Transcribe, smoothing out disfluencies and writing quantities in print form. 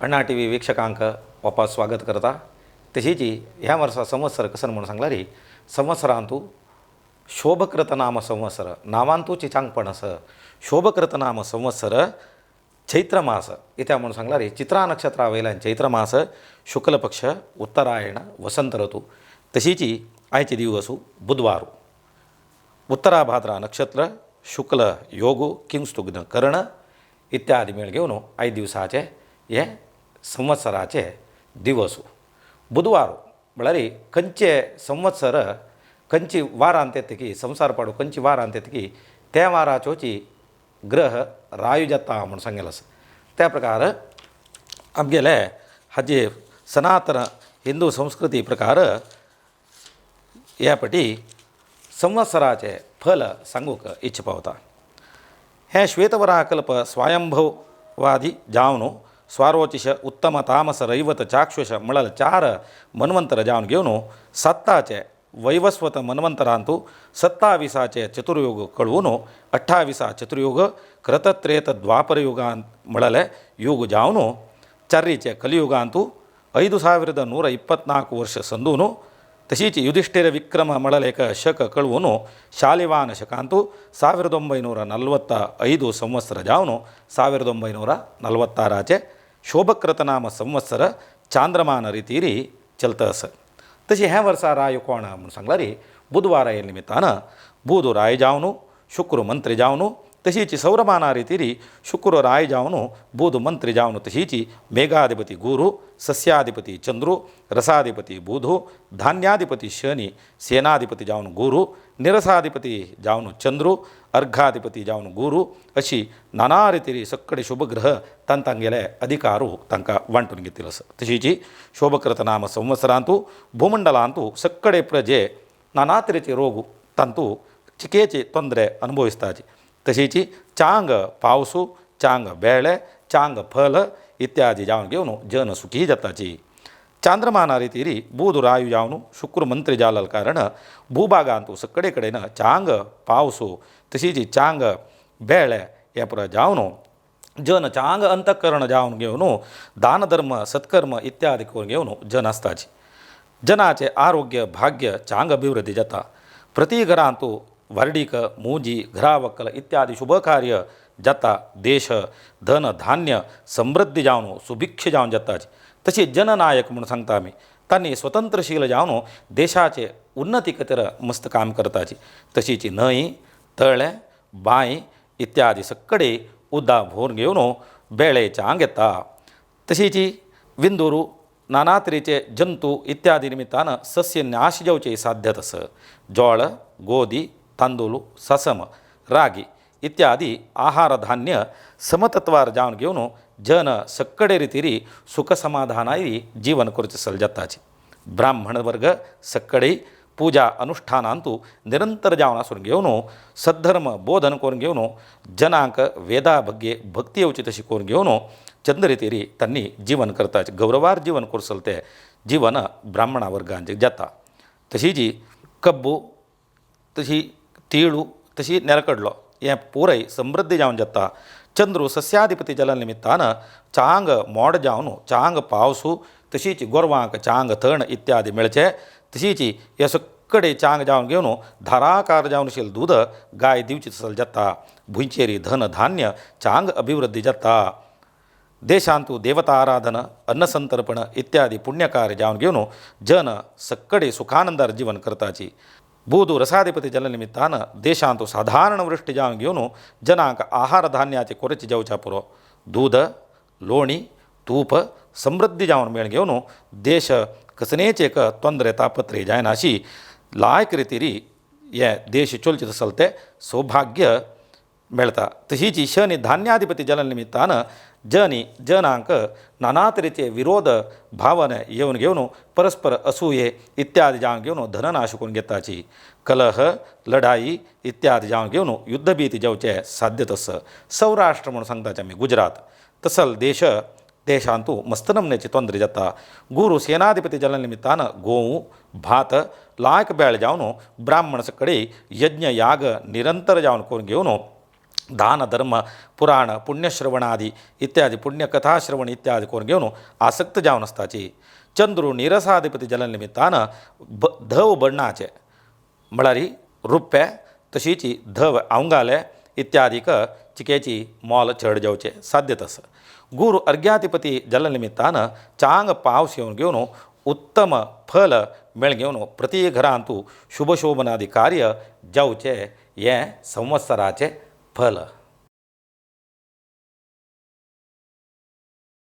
अण्णा T V वीक्षकांक वापस स्वागत करता. तशीच ह्या वर्सा संवत्सर कसन म्हणून सांगला रे, संवत्सरांतू शोभकृत नाम संवत्सर नावांतूची चांगपण आस. शोभकृत नाम संवत्सर चैत्र मास इत्या म्हणून सांगला रे. चित्रा नक्षत्रा वयल्यान चैत्र मास, शुक्ल पक्ष, उत्तरायण, वसंत ऋतू. तशीच आयचे दिवस बुधवार, उत्तराभाद्रा नक्षत्र, शुक्ल योग, किंस्तुघ्न कर्ण इत्यादी मेळ घेवन आयज दिवसाचे हे संवत्सराचे दिवस. बुधवार म्हळ्यार खंयचे संवत्सर खंयची वारांत येतकी, संवसार पाडो खंयची वारांत येतकी त्या वाराचोची ग्रह रायू जाता म्हूण सांगेल आसा. त्या प्रकार आमगेले हाजे सनातन हिंदू संस्कृती प्रकार ह्या पटी संवत्सराचे फल सांगूंक इच्छा पावता. हें श्वेतवराकल्प स्वयंभववादी जावन स्वारोचिश उत्तम तामस रैवत चाक्षुष म्हळ्यार चार मन्वंतर जावन घेवन सत्ताचे वैवस्वत मन्वंतरांतू सत्ताविसाचे चतुर्युग कळवून अठ्ठाविसा चतुर्युग कृतत्रेत द्वापरयुगांत म्हळ्यार युग जावन चारीचे कलियुगांतू 5124 वर्ष संदून तशीच युधिष्ठिर विक्रम म्हळ्यार एक शक कळवून शालिवान शकांतू 1945 संवत्सर जावन 1946 शोभकृतनाम संवत्सर चांद्रमान रितीरी चलता आसा. तशी ह्या वर्सा राय कोण म्हूण सांगला रे, बुधवारा हे निमित्तान बुध राय जावन शुक्र मंत्री जावन तशीच सौरमाना रितीरी शुक्र राय जावन बुध मंत्री जावन तशीच मेघाधिपती गुरु, सस्याधिपती चंद्रू, रसाधिपती बुधू, धान्याधिपती शनी, सेनाधिपती जावन गुरु, निरसाधिपती जावन चंद्रू, अर्घाधिपती जावन गुरु अशी नाना रितीरी सगळे शुभग्रह तांगेले अधिकारू तांकां वांटून घेतिल्लो आसा. तशीच शोभकृत नाम संवत्सरांतू भूमंडलांतू सगळे प्रजे नाना तरेचे रोग तांतू चिकेचे तोंदरे अनुभविस्ताची. तशीच चांग पावसू, चांग बेळे, चांग फल इत्यादी जावन घेवन जन सुखी जाताची. चांद्रमाना रितीरी बुध रायू जावन शुक्र मंत्री जालल कारण भूभागांतू सगळे कडेन चांग पावसू तशीच चांग बेळे हे पुरो जावन जन चांग अंतकरण जावन घेवन दान धर्म सत्कर्म इत्यादी करून घेवन जन आसताची. जनाचे आरोग्य भाग्य चांग अभिवृद्धी जाता. प्रति घरांतू व्हार्डीक, मुजी, घरावक्कल इत्यादी शुभकार्य जाता. देश धन धान्य समृद्धी जावन सुभिक्ष जावन जाताची. तशी जननायक म्हूण सांगता आमी, तांणी स्वतंत्रशील जावन देशाचे उन्नती खातीर मस्त काम करताची. तशीच न्हंय, तळें, बांय इत्यादी सगळे उदक भोवन घेवन बेळे चांग येता. तशीच विंदुरू नाना तरेचे जंतू इत्यादी निमित्तान सस्य नाश जावचे साध्यत आसा. जोळ, गोदी, तांदूळ, ससम, रागी इत्यादी आहार धान्य समतत्वार जावन घेवन जन सगळे रितीरी सुख समाधानाय जीवन करचें सल जाताची. ब्राह्मण वर्ग सगळे पूजा अनुष्ठानांतू निरंतर जावन आसून घेवन सद्धर्म बोधन करून घेवन जनांक वेदा भग्गे भक्ती येवची तशी करून घेवन चंद्ररितीरी तांणी जीवन करताचे, गौरवार जीवन करसल ते जीवन ब्राह्मणा वर्गांचे जाता. तशीच कब्बू, तशी तिळू, तशी नेरकडलो हें पुराय समृद्धी जावन जाता. चंद्रू सस्याधिपती जल निमित्तान चांग मोड जावन चांग पावसू तशीच गोरवांक चांग तण इत्यादी मेळचे. तशीच हे सगळे चांग जावन घेवन धाराकार जावन शील दूद गाय दिवची तसल जाता. भुंयचेरी धन धान्य चांग अभिवृद्धी जाता. देशांतू देवता आराधन, अन्नसंतर्पण इत्यादी पुण्यकार्य जावन घेवन जन सगळे सुखानंदार जीवन करताची. बुध रसाधिपती जलनिमित्तान देशांतू साधारण वृष्टी जावन घेवन जनांक आहार धान्याचे कोरचे जावच्या पुरो दूद, लोणी, तूप समृद्धी जावन मेळ घेवन देश कसनेच एक तोंदरे तापत्रे जायना अशी लायक रितीरी हे देश चलचे तसल ते सौभाग्य मेळटा. तशीच शनी धान्याधिपती जलनिमित्तान जनी जनांक नाना तरेचे विरोध भावना येवन घेवन परस्पर असूये इत्यादी जावन घेवन धननाश करून घेताची. कलह, लढाई इत्यादी जावन घेवन युद्धभीती जावचे साध्य तस. सौराष्ट्र म्हणून सांगताचे आमी गुजरात तसल देश देशांतू मस्त नमनेची तोंदरी जाता. गुरु सेनाधिपती जलनिमित्तान गोवू, भात लायक बेळ जावन ब्राह्मण सगळे यज्ञ याग निरंतर जावन करून घेवन दान धर्म पुराण पुण्यश्रवणादी इत्यादी पुण्यकथाश्रवण इत्यादी करून घेवन आसक्त जावन आसताची. चंद्रू निरसाधिपती जाल्ल्या निमित्तान धव बर्णाचे म्हळ्यार रुप्या तशीच धव आंवगाले इत्यादीक चिक्याची मोल चड जावचें साध्यता आसा. गुरू अर्घ्याधिपती जाल्ल्या निमित्तान चांग पावस येवन घेवन उत्तम फल मेळ घेवन प्रती घरांतू शुभशोभनादी कार्य जावचें हें संवत्सराचें फल.